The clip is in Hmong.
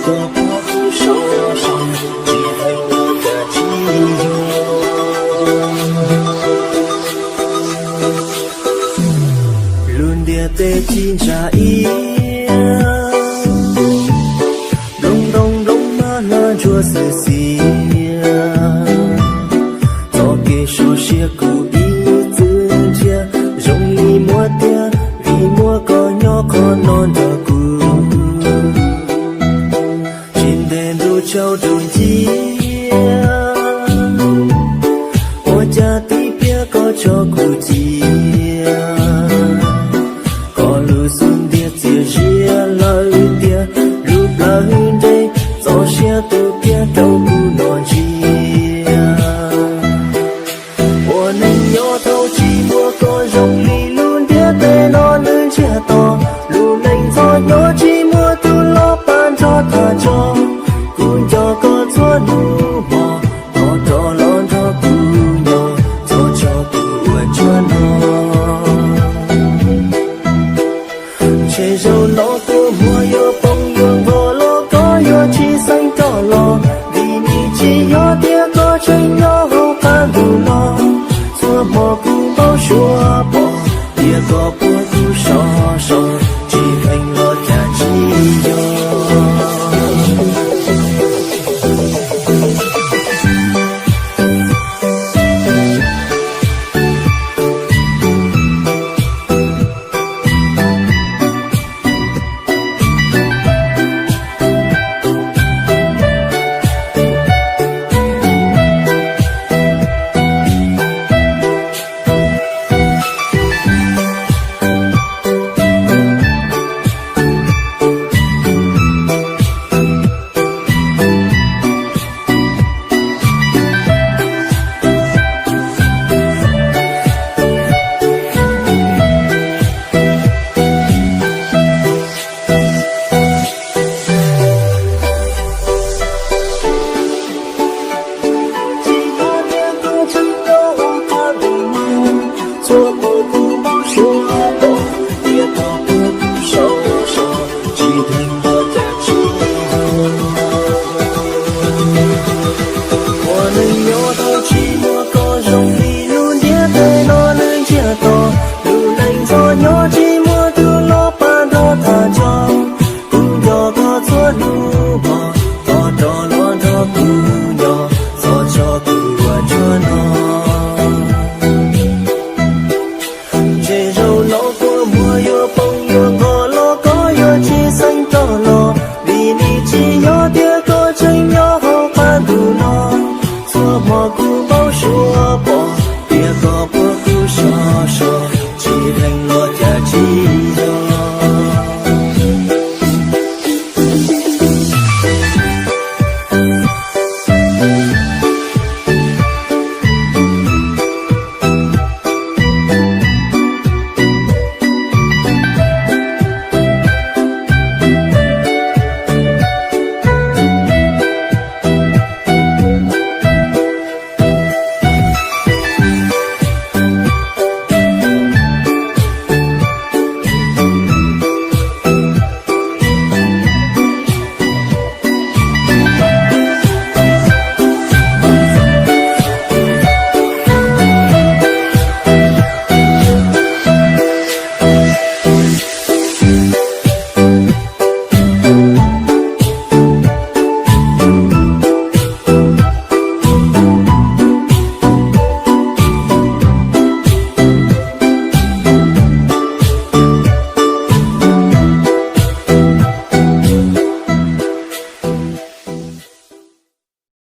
Koj puag kuv sov sov, tsis hais ua cas tsis yuav. Lub ntiaj teb tsis ntsa iab, nplooj ntoos nplooj mab hla ntsuag xwm xiab. Txoj kev sov siab kuv ib txwm nrhiav zoo li muab tiag, vim muaj koj nyob qhov no nrog kuv. Tsis ntev ntuj tsaus ntuj nciab, ua cas tib pliag koj tso kuv cia. Koj lub xub ntiag txias ziab lawm tiag, lub plawv nres txoj sia tu kiag rau kuv no ntsia. Ua neej nyob thaum tsis muaj koj zoo li lub ntiaj teb no nws ntsiag to. Lub neej txom nyem tsis muaj tus los pab nrog tham tso. Kuv nco koj txhua hnub hmo, koj rov los nrog kuv nyob, txhob tso kuv ua tsuag no. Ntshe zaum no kua muag yuav poob yuav nqos los koj yuav tsis xeeb rov los, vim nws tsis yog tias koj tseem nyob hauv qab ntuj no. Txhua hmo kuv npau suav pom tias koj puag kuv sov sov, tsis kheev los cas tsis yog. Txhua hmo kuv npau suav pom tias koj puag kuv sov sov, tsis kheev los cas tsis yog. Ua neej nyob thaum tsis muaj koj zoo li lub ntiaj teb no nws ntsiag to. Lub neej txom nyem tsis muaj tus los pab nrog tham tso. Kuv nco koj txhua hnub hmo, koj rov los nrog kuv nyob, txhob tso kuv ua tsuag no. Ntshe zaum no kua muag yuav poob yuav nqos los koj yuav tsis xeeb rov los, vim nws tsis yog tias koj tseem